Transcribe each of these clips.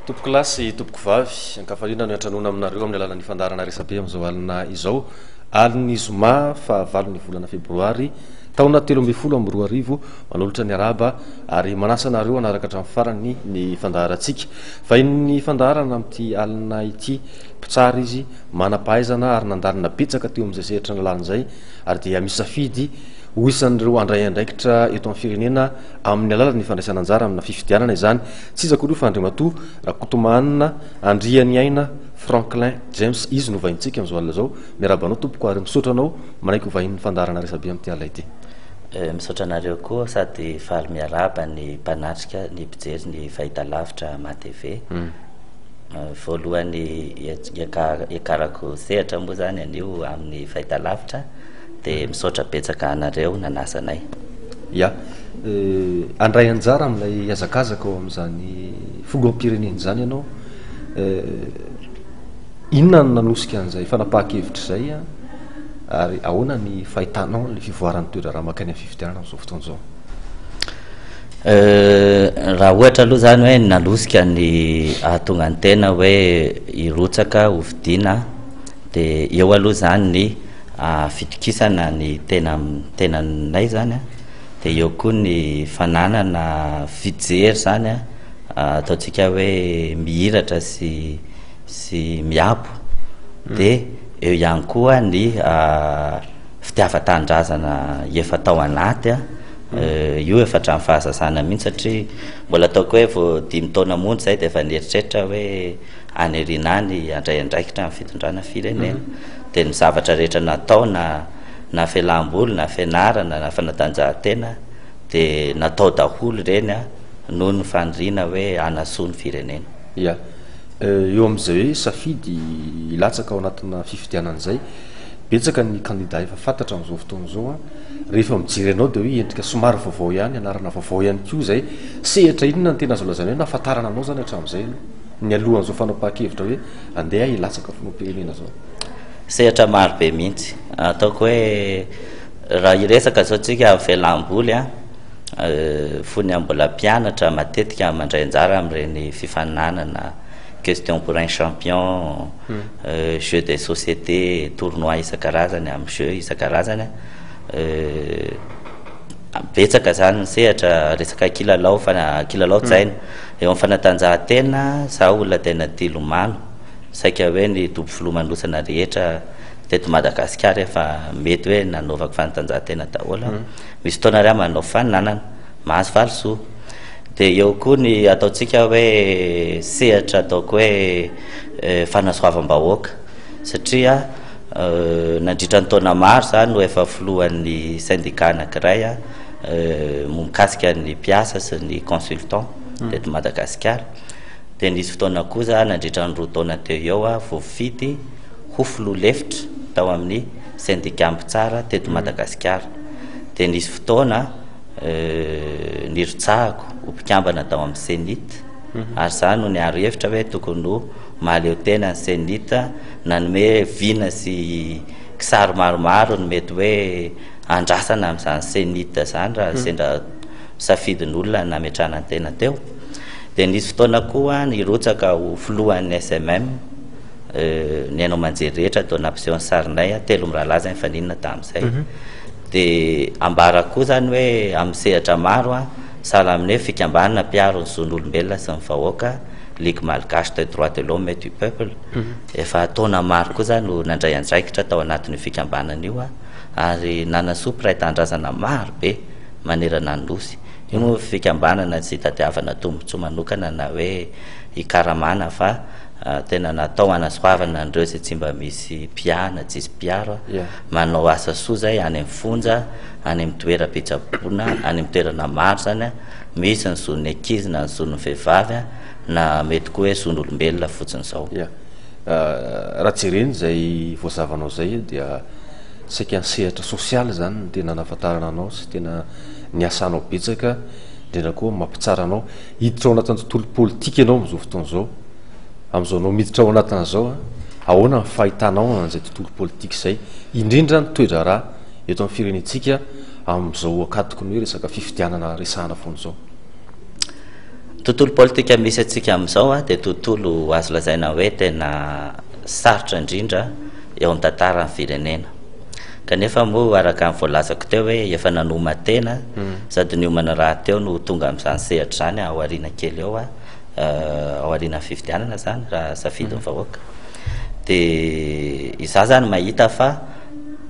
Tompokolahy sy tompokovavy, ankafaliana no iantranoana aminareo amin'ny alalan'ny fandaharana resabe amin'izao alina izao. Alin'ny zoma faha valon'ny volana febroary, taona 2013, manolotra ny arahaba ary manasa anareo hanaraka hatramin'ny farany ny fandaharantsika. Vahinin'ny fandaharana amin'ity alina ity, mpitsara izy, manam-pahaizana ary nandalina betsaka teo amin'izay sehatra nalany izay ary dia misafidy ho isan'ireo handray andraikitra eto amin'ny firenena amin'ny alalan'ny fandraisana anjara amina fifidianana izany. Tsy iza akory io fa Andriamatoa Rakotomahanina Andrianiaina Franklin James. Izy no vahinintsika amin'izao alina izao. Miarahaba anao tompoko ary misaotra anao manaiky ho vahinin'ny fandaharana Resabe amin'ity alina ity. Misaotra anareo koa sady faly miarahaba ny mpanatrika, ny mpijery ny fahitalavitra MATV. Voalohany hiakarako sehatra moa zany anio amin'ny fahitalavitra dia misaotra betsaka anareo nanasa anay. Ya, handray anjara amin'ilay hazakazaka ao amin'izany filoham-pirenena izany ianao. Inona no nanosika an'izay fanapahan-kevitra izay ary ahoana ny fahitanao an'ilay fivoaran'ny toe-draharaha mankany amin'ny fifidianana amin'izao fotoana izao? Raha ohatra aloha izany hoe nanosika ny hahatonga ny tena hoe hirotsaka ho fidiana dia eo aloha izany ny fitokisana ny tena tenanay izany an, dia eo koa ny fananana fijery izany an, ataontsika hoe mihiratra sy sy miabo, dia eo ihany koa ny fitiavan-tanindrazana efa tao anaty an. Io efa hatramin'ny fahazazana mihitsy satria mbola ataoko hoe vao dimy taona monja izay dia efa nieritreritra hoe any aoriana any handray andraikitra amin'ny fitondrana firenena. Dia ny zavatra rehetra natao na na fialam-boly na fianarana na fanatanjahantena dia natao daholo ireny noho ny faniriana hoe hanasoa ny firenena. Ya. Eo amin'izay hoe safidy hilatsaka ao anatina fifidianana izay, betsaka ny kandida efa fantatra amin'izao fotoana izao. Rehefa mijery anao dia hoe endrika somary vaovao ihany, anarana vaovao ihany koa izay. Sehatra inona no tena azo lazaina hoe nahafantarana anao izany hatramin'izay aloha, nialohan'izao fanapahan-kevitra hoe andeha aho hilatsaka filoham-pirenena izao? Sehatra maro be mihitsy. Ataoko hoe raha hiresaka izao tsika amin'ny fialam-boly an, fony aho mbola mpianatra matetika mandray anjara amin'ireny fifaninanana question pour un champion, jeux de société, tournoi isan-karazany amin'ny jeux isan-karazany. Betsaka izany ny sehatra resaka kilalao fa kilalaon-tsaina. Eo amin'ny fanatanjahantena, izaho olona tena tia lomano. Saika hoe ny dobo filomanosana rehetra teto Madagasikara efa mety hoe nanaovako fanatanjahantena daholo. Misy fotoana ary aho manao faninanana, mahazo valisoa. Dia eo koa ny ataontsika hoe sehatra ataoko hoe fanasoavam-bahoaka satria nandritra ny taona maro za no efa filohan'ny syndicat anankiray mikasika ny mpiasa sy ny consultant teto Madagasikara. Dia nisy fotoana koa za nandritra ny 2 taona teo eo aho voafidy ho filoha lefitra tao amin'ny syndicat mpitsara teto Madagasikara. Dia nisy fotoana nirotsahako ho mpikambana tao amin'ny CENIT ary za no niaro hevitra hoe tokony ho mahaleo tena ny CENIT, nanome vina sy kisary maromaro ny mety hoe andrasana amin'izany CENIT izany raha sendra safidin'olona nametrahana ny tena teo. Dia nisy fotoana koa nirotsaka ho filohan'ny SMM, ny haino aman-jery rehetra toa nampiseho ny sarinay, telo mirahalahy izay nifaninana tamin'izay. Dia ambara koa izany hoe amin'ny sehatra maro, sahala amin'ny hoe fikambanana mpiaro ny zon'olombelona sy ny vahoaka, Ligue malgache des droits de l'homme et du peuple, efa taona maro koa izaho no nandray andraikitra tao anatin'io fikambanana io ary nanasoa mpiray tanindrazana maro be manerana ny Nosy. Io moa fikambanana tsy itadiavana tombontsoa manokana na hoe hikaramana fa tena natao hanasoavana an'ireo izay tsy mba misy mpiahy na tsisy mpiaro. Manao asa soa izay any amin'ny fonja, any amin'ny toeram-pitsaboana, any amin'ny toerana maro izany. Misy ny zon'ny ankizy na ny zon'ny vehivavy na mety koa hoe zon'olombelona fotsiny izao. Ya. Raha jerena izay voazavanao izay dia saika ny sehatra sosialy izany no tena nahafantarana anao sy tena niasanao betsaka, indrindra koa mampitsara anao. Hiditra ao anatin'ny tontolo politika ianao amin'izao fotoana izao. Amin'izao anao miditra ao anatin'izao, ahoana ny fahitanao an'izay tontolo politika izay, indrindra ny toe-draharaha eto amin'ny firenentsika amin'izao ankatoky ny hoe resaka fifidianana resahana foana izao? Tontolo politika misy antsika amin'izao dia tontolo azo lazaina hoe tena sarotra indrindra eo amin'ny tantaran'ny firenena. Kanefa moa araka ny voalazako teo hoe efa nanoma-tena sady niomana rahateo no ho tonga amin'izany sehatra izany ao aoriana kely eo, ao aorianan'ny fifidianana izany raha safidin'ny vahoaka. Dia izaho izany mahita fa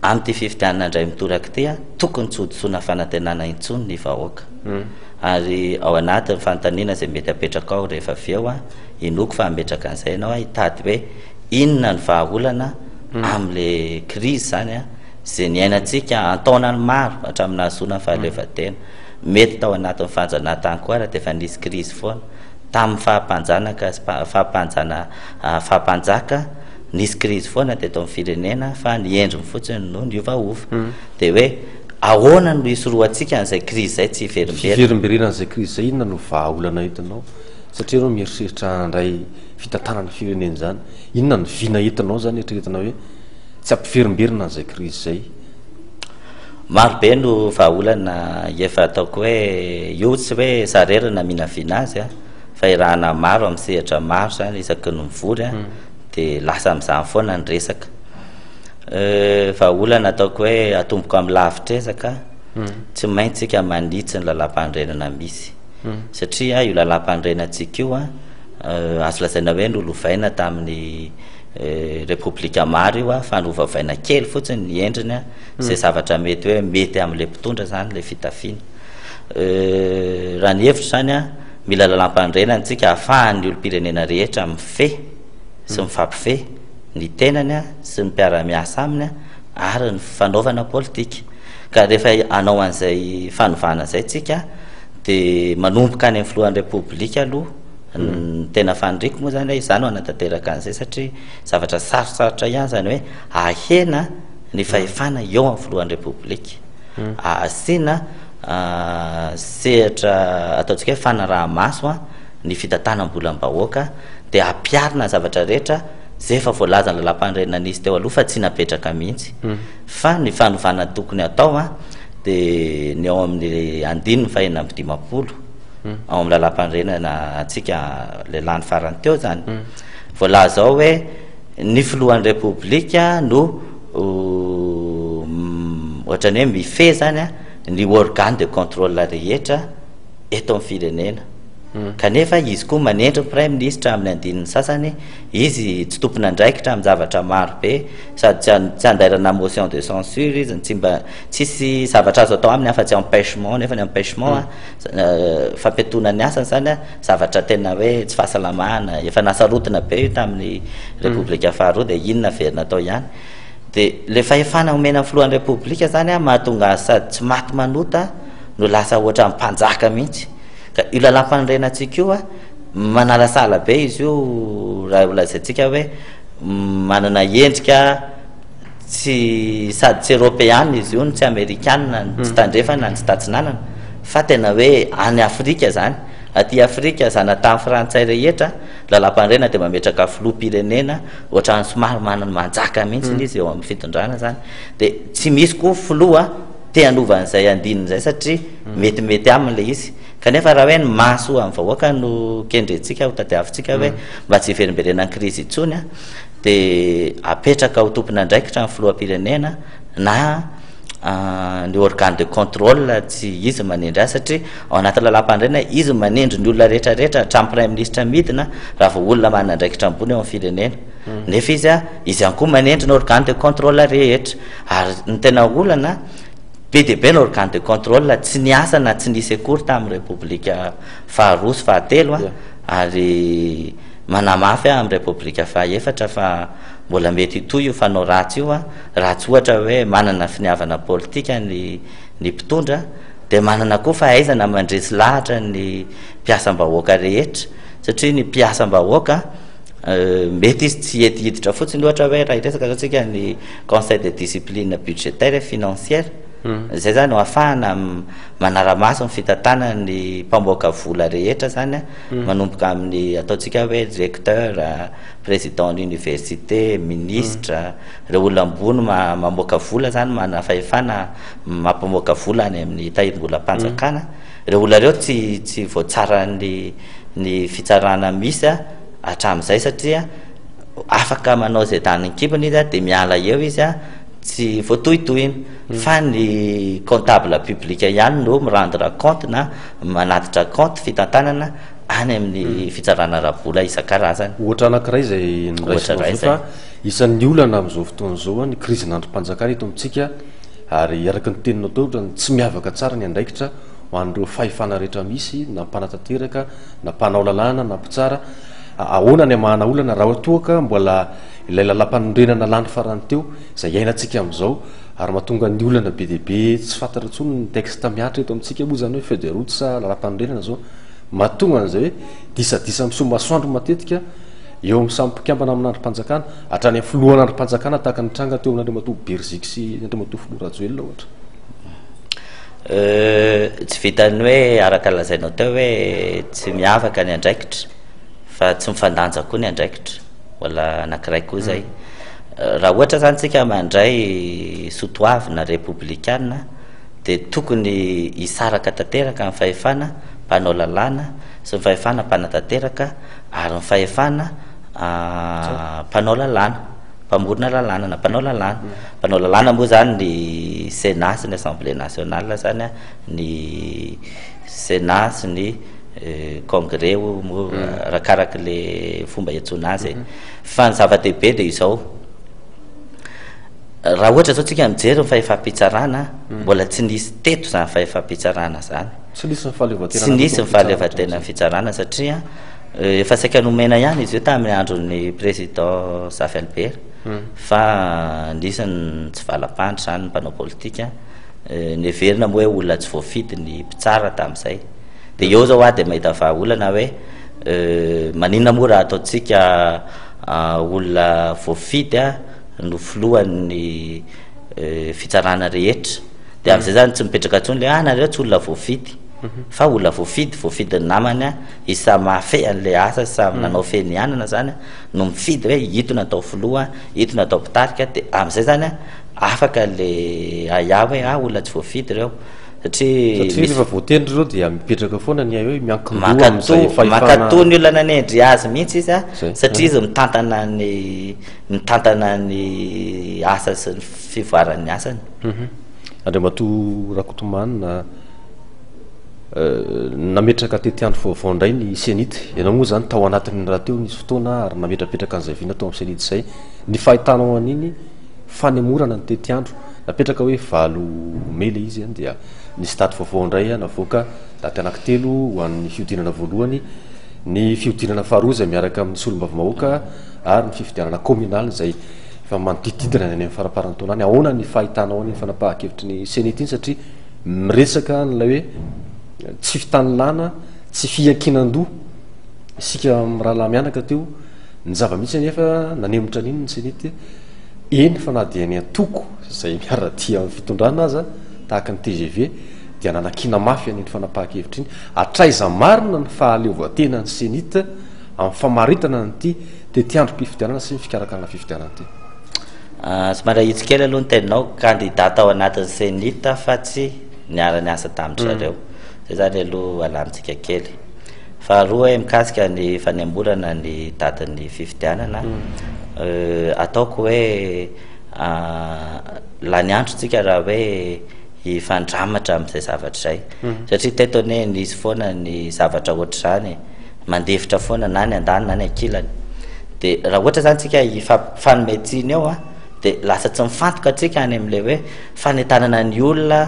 amin'ity fifidianana indray mitoraka ity, tokony tsy hodisoana fanantenana intsony ny vahoaka. Ary ao anatin'ny fanontaniana izay mety apetrakao rehefa avy eo, inoako fa hametraka an'izay ianao, hitady hoe inona ny vahaolana amin'ilay krizy izany izay niainantsika an-taonany maro hatramin'ny nahazoana ny fahaleovantena. Mety tao anatin'ny fanjanahantany koa ary dia efa nisy krizy foana. Tamin'ny faha-mpanjanaka sy faha-mpanjana faha-mpanjaka nisy krizy foana teto amin'ny firenena fa ny endriny fotsiny no niovaova. Dia hoe Ahoana no hisorohantsika an'izay krizy izay tsy hiverimberina? Fiverimberenan'izay krizy izay, inona no vahaolana entinao? Satria ianao mieritreritra handray fitantanana firenena izany, inona no vina entinao izany eritreretina hoe tsy hampiverimberina an'izay krizy izay? Maro be no vahaolana efa ataoko hoe io tsy hoe za irery no naminavina azy fa iarahana maro amin'ny sehatra maro izany isaky ny mivory dia lasa amin'izany foana ny resaka. Vahaolana ataoko hoe atomboko amin'ny lavitr'ezaka, tsy maintsy isika manitsy ny lalàmpanorenana misy. Satria io lalàmpanorenantsika io azo lazaina hoe nolovaina tamin'ny repoblika maro io fa novavaina kely fotsiny ny endriny, izay zavatra mety hoe mety amin'ilay mpitondra izany ilay fitafiana. Raha ny hevitro izany, mila lalàmpanorenana isika ahafahan'ny olom-pirenena rehetra mifehy sy mifampifehy. ny tenany sy ny mpiara-miasa aminy ary ny fanaovana politika. Ka rehefa hanao an'izay fanovana izay tsika dia manomboka any amin'ny filohan'ny Repoblika aloha. Ny tena faniriako moa izany hoe izaho no hanatanteraka an'izay satria zavatra sarotsarotra ihany izany hoe ahena ny fahefana eo amin'ny filohan'ny Repoblika. Asiana sehatra ataontsika hoe fanaraha-maso ny fitantanam-bolam-bahoaka dia ampiharina ny zavatra rehetra izay efa voalazan'ny lalàmpanorenana nisy teo aloha fa tsy napetraka mihitsy. Fa ny fanovana tokony hatao dia ny ao amin'ny andininy fahenina amby dimampolo ao amin'ny lalàmpanorenana antsika ilay lany farany teo izany. Voalaza ao hoe ny filohan'ny Repoblika no ohatran'ny hoe mifehy izany ny organe de contrôle rehetra eto amin'ny firenena. Kanefa izy koa manendry ny praiminisitra amin'ny andininy sasany, izy tsy tompon'andraikitra amin-javatra maro be, sady tsy tsy andairana motion de censure izy, tsy mba tsisy zavatra azo atao aminy afa-tsy empêchement, nefa ny empêchement an, fampiatoana ny asany izany an, zavatra tena hoe tsy fahasalamana, efa nasarotina be io tamin'ny repoblika faharoa dia iny naverina atao ihany. Dia ilay fahefana omena ny filohan'ny repoblika izany an, mahatonga azy sady tsy maty manota no lasa ohatran'ny mpanjaka mihitsy. Ka io lalàmpanorenantsika io an, manalasala be izy io raha ho lazaintsika hoe manana endrika tsy sady tsy eropeana izy io no tsy amerikana, tsy tandrefana no tsy tatsinanana fa tena hoe any Afrika izany. Aty Afrika zanatany frantsay rehetra, lalàmpanorenana dia mametraka filoham-pirenena ohatran'ny somary manana manjaka mihitsy izy eo amin'ny fitondrana izany. Dia tsy misy koa filoha te hanova an'izay andininy izay satria metimety aminy ilay izy. Kanefa raha hoe ny mahasoa ny vahoaka no kendrentsika ho tadiavintsika hoe mba tsy hiverimberenan'ny krizy intsony dia apetraka ho tompon'andraikitra ny filoham-pirenena na ny organe de contrôle tsy izy manendry azy satria ao anatin'ny lalàmpanorenana izy manendry ny olona rehetra rehetra hatramin'ny praiminisitra midina raha vao olona manana andraikitra ambony eo amin'ny firenena. Nefa izy izy ihany koa manendry ny organe de contrôle rehetra. Ary ny tena olana, be dia be ny organe de contrôle tsy niasa na tsy nisy akory tamin'ny Repoblika faharoa sy fahatelo ary manamafy aho amin'ny Repoblika fahaefatra fa mbola mety hitohy io fanao ratsy io raha tsy ohatra hoe manana finiavana politika ny ny mpitondra dia manana koa fahaizana mandresy lahatra ny mpiasam-bahoaka rehetra satria ny mpiasam-bahoaka mety izy tsy hety hiditra fotsiny ohatra hoe raha hiresaka zao tsika ny conseil de discipline budgétaire et financière zay zany no ahafahana manara-maso ny fitantanana ny mpamoaka vola rehetra zany a manomboka amin'ny ataontsika hoe directeur, président ny université, ministre, ireo olona ambony mamoaka vola zany manana fahefana mampamoaka vola any amin'ny tahirim-bolam-panjakana, ireo olona ireo tsy tsy voatsaran'ny. ny fitsarana misy hatramin'izay satria afaka manao izay danin'ny kibony izy dia miala eo izy tsy voatohitohina fa ny comptable public ihany no mi-rendre compte na manatitra compte fitantanana any amin'ny fitsarana ara-bola isan-karazany. Ohatra anankiray izay Ohatra noraisinao iray izao izay. fa isan'ny olana amin'izao fotoana izao ny krizin'andrim-panjakana eto amintsika ary araka ny teninao teo ohatran'ny tsy miavaka tsara ny andraikitra ho an'ireo fahefana rehetra misy na mpanatanteraka na mpanao lalàna na mpitsara. Ahoana ny hamahana olana raha toa ka mbola ilay lalàmpanorenana lany farany teo izay iainantsika amin'izao ary mahatonga ny olana be dia be tsy fantatra intsony ny texte mihatra eto amintsika moa izany hoe feuille de route sa lalàmpanorenana izao mahatonga an'izay hoe disadisa miseho masoandro matetika eo amin'ny samy mpikambana amin'andrim-panjakana hatrany amin'ny filohan'andrim-panjakana tahaka ny tranga teo amin'Andriamatoa Beriziky sy Andriamatoa Filoha Rajoelina ohatra. Tsy vitan'ny hoe araka lazainao teo hoe tsy miavaka ny andraikitra fa tsy mifandanja koa ny andraikitra, mbola anankiray koa izay. Raha ohatra izany tsika mandray soatoavina repoblikana dia tokony hisaraka tanteraka ny fahefana mpanao lalàna sy ny fahefana mpanatanteraka ary ny fahefana mpanao lalàna, mpamorona lalàna na mpanao lalàna. Mpanao lalàna moa izany ny Sénat sy ny Assemblée nationale izany, ny Sénat sy ny Congrès moa arakaraka ilay fomba iantsoana azy e. Fa ny zava-dehibe dia izao, raha ohatra izao tsika mijery ny fahefam-pitsarana, mbola tsy nisy teto izany fahefam-pitsarana izany. Tsy nisy ny fahaleovantena Tsy nisy ny fahaleovantenan'ny fitsarana satria efa saika nomena ihany izy io tamin'ny andron'ny président Zafy Albert fa nisy ny tsy valam-pandry izany ny mpanao politika, neverina moa hoe olona tsy voafidy ny mpitsara tamin'izay. Dia eo izao aho dia mahita vahaolana hoe maninona moa raha ataontsika olona voafidy no filohan'ny fitsarana rehetra. Dia amin'izay izany tsy mipetraka intsony ilay hoe ah nareo tsy olona voafidy fa olona voafidy, voafidin'ny namany izy samy mahafehy an'ilay asa sy samy nanao fehinianana izany no mifidy hoe ito no atao filoha, ito no atao mpitarika, dia amin'izay izany afaka ilay ahiahy hoe ah olona tsy voafidy ireo satria Satria misy rehefa voatendry ireo dia mipetraka foana ny ahy hoe miankin-doha Mankatò, amin'izay fahefana mankatò ny olona nanendry azy mihitsy izy a, Zay. satria izy mitantana ny mitantana ny asa sy ny fivoaran'ny asany. Andriamatoa Rakotomanana, nametraka tetiandro vaovao indray ny Cenit. Ianao moa izany tao anatiny rahateo nisy fotoana ary nametrapetraka an'izay vina tao amin'ny Cenit izay. Ny fahitanao an'iny fanemorana ny tetiandro, napetraka hoe 8 mey ilay izy dia nisy daty vaovao indray navoaka, daty anankitelo ho an'ny fihodinana voalohany, ny fihodinana faharoa izay miaraka amin'ny solombavambahoaka ary ny fifidianana kaominaly izay efa manodidididina ny any amin'ny faramparan'ny taona any. Ahoana ny fahitanao an'iny fanapahan-kevitry ny Cenit iny satria miresaka an'ilay hoe tsy fitanilana, tsy fiankinan-doha isika mirahalahy mianaka teo. Ny zava-misy anefa nanemotra an'iny ny Cenit, eny fa na dia ny antoko izay miara-dia amin'ny fitondrana aza tahaka ny tgv dia nanakiana mafy an'iny fanapahan-kevitra iny. Hatraiza marina ny fahaleovantenan'ny Cenit amin'ny famaritana an'ity tetiandrom-pifidianana sy ny fikarakarana fifidianana ity? Somary ahitsy kely aloha ny teninao, kandida tao anatin'ny Cenit fa tsy niara-niasa tamin-dry zareo. Izay izany aloha alamintsika kely. Faharoa hoe mikasika ny fanemorana ny datin'ny fifidianana, ataoko hoe lany andro tsika raha hoe hifandramatra amin'izay zavatra izay. Satria teto anie nisy foana ny zavatra ohatr'izany e. Mandefitra foana na ny andaniny na ny ankilany. Dia raha ohatra izany tsika hifanome tsiny eo an, dia lasa tsy mifantoka tsika any amin'ilay hoe fanentanana ny olona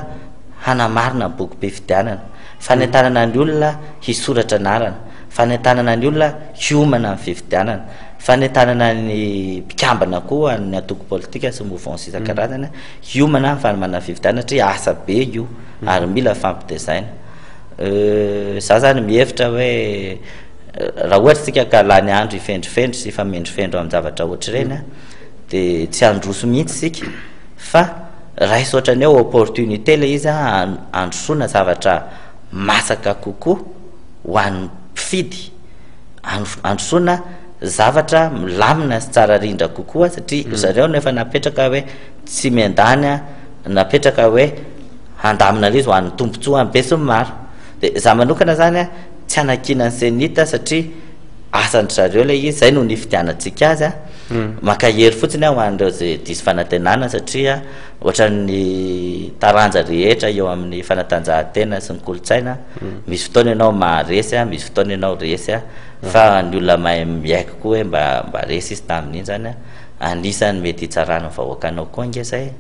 hanamarina ny bokim-pifidianana, fanentanana ny olona hisoratra anarana, fanentanana ny olona hiomana amin'ny fifidianana, fanentanana ny mpikambana koa ny antoko politika sy mouvance isan-karazany hiomana amin'ny fanomanana fifidianana satria asa be io ary mila fampitezaina. Za zany mihevitra hoe raha ohatra tsika ka lany andro hifendrofendro sy hifamendrofendro amin-javatra ohatr'ireny an, dia tsy handroso mihitsy isika fa raiso ohatran'ny hoe opportunité ilay izy an, handrosoana zavatra masaka kokoa ho an'ny mpifidy, handrosoana zavatra milamina sy tsara rindra kokoa satria zareo no efa napetraka hoe tsy miandany an, napetraka hoe handamina ilay izy ho an'ny tombontsoan'ny besinimaro. Dia za manokana zany an, Tsy hanakiana ny Cenit satria asan-dry zareo ilay izy, izay no nifidianantsika azy. Mankahery fotsiny aho ho an'ireo izay diso fanantenana satria ohatran'ny taranja rehetra eo amin'ny fanatanjahantena sy ny kolontsaina, misy fotoana ianao maharesy, misy fotoana ianao resy, fa ny olona mahay miaiky koa hoe mba mba resy izy tamin'iny zany, anisan'ny mety hitsarana ny vahoakanao koa ange izay e.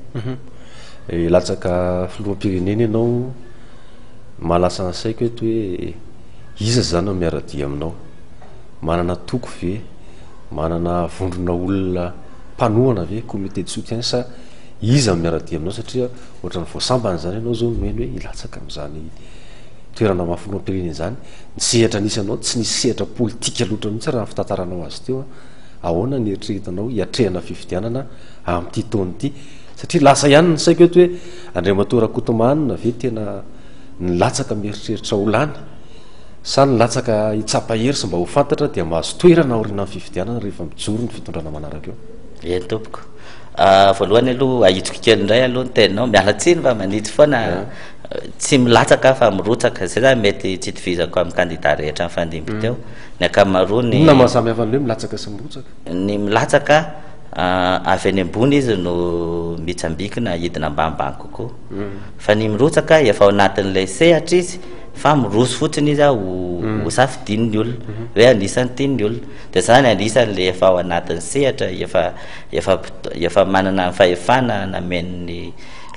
Hilatsaka filoham-pirenena ianao, mahalasa ny saiko eto hoe iza izany no miara-dia aminao? Manana antoko ve? Manana vondrona olona mpanohana ve, comité de soutien, sa iza no miara-dia aminao satria ohatran'ny vao sambany izany ianao izao no heno hoe hilatsaka amin'izany toerana maha filoham-pirenena izany. Ny sehatra nisy anao tsy nisy sehatra politika loatra mihitsy raha ny fitantaranao azy teo. Ahoana ny eritreretinao hiatrehana fifidianana amin'ity taona ity? Satria lasa ihany ny saiko eto hoe Andriamatoa Rakotomanana ve tena nilatsaka mieritreritra ho lany sa nilatsaka hitsapa hery sy mba ho fantatra dia mahazo toerana aorianan'ny fifidianana rehefa mijoro ny fitondrana manaraka eo? Eny tompoko. Voalohany aloha ahitsiko kely indray aloha ny teninao, miala tsiny fa manitsy foana, tsy milatsaka aho fa mirotsaka, izay zany mety tsy itovizako amin'ny kandida rehetra nifandimby teo, ny ankamaroany. Inona maha samy hafa ny hoe milatsaka sy mirotsaka? Ny milatsaka avy any ambony izy no mitsambikina hidina ambanimbany kokoa. Fa ny mirotsaka efa ao anatin'ilay sehatra izy fa miroso fotsiny izy ho ho safidian'ny olona, hoe anisan'ny tian'ny olona. Dia zany anisan'ilay efa ao anatin'ny sehatra, efa efa efa manana ny fahefana namen'ny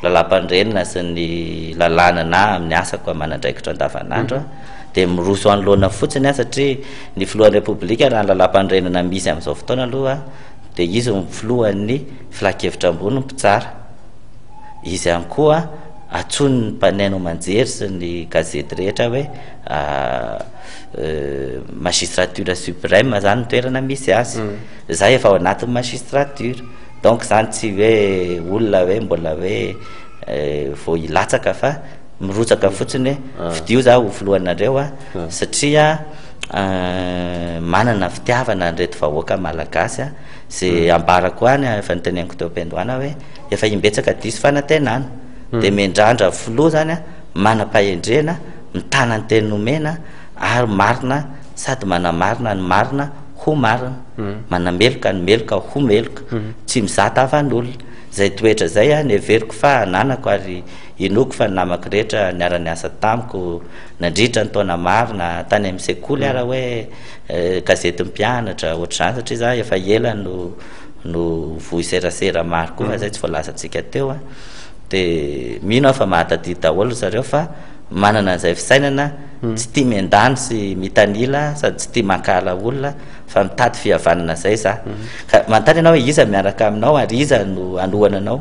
lalàmpanorenana sy ny lalàna na amin'ny asako aman'andraikitra andavanandro aho. Dia miroso anoloana fotsiny aho satria ny filohan'ny Repoblika raha ny lalàmpanorenana misy amin'izao fotoana aloha dia izy no filohan'ny filankevitra ambony mpitsara. Izy ihany koa antsoin'ny mpanaino aman-jery sy ny gazety rehetra hoe magistrature suprême zany ny toerana misy azy. Za efa ao anatin'ny magistrature. Donc zany tsy hoe olona hoe mbola hoe vao hilatsaka fa mirotsaka fotsiny hoe fidio za ho filohanareo satria manana fitiavana an'ireto vahoaka malagasy a, ze ambarako any efa noteneniko teo am-piandohana hoe efa imbetsaka diso fanantenana, de miandrandra filoha zany a, manam-pahendrena, mitana ny teny nomena ary marina sady manamarina ny marina ho marina, manameloka ny meloka ho meloka, tsy mizaha tavan'olona, zay toetra zay a neveriko fa ananako ary inoako fa ny namako rehetra niara-niasa tamiko nandritra ny taona maro na tany amin'ny sekoly ara hoe gazety mpianatra ohatr'izany satria za efa ela no no vohy serasera maro koa fa zay tsy voalazantsika teo a de mino aho fa mahatadidy daholo zareo fa manana an'izay fisainana tsy tia miandany sy mitanila sady tsy tia mankahala olona fa mitady fihavanana zay za ka manontany ianao hoe iza miaraka aminao ary iza no hanohana anao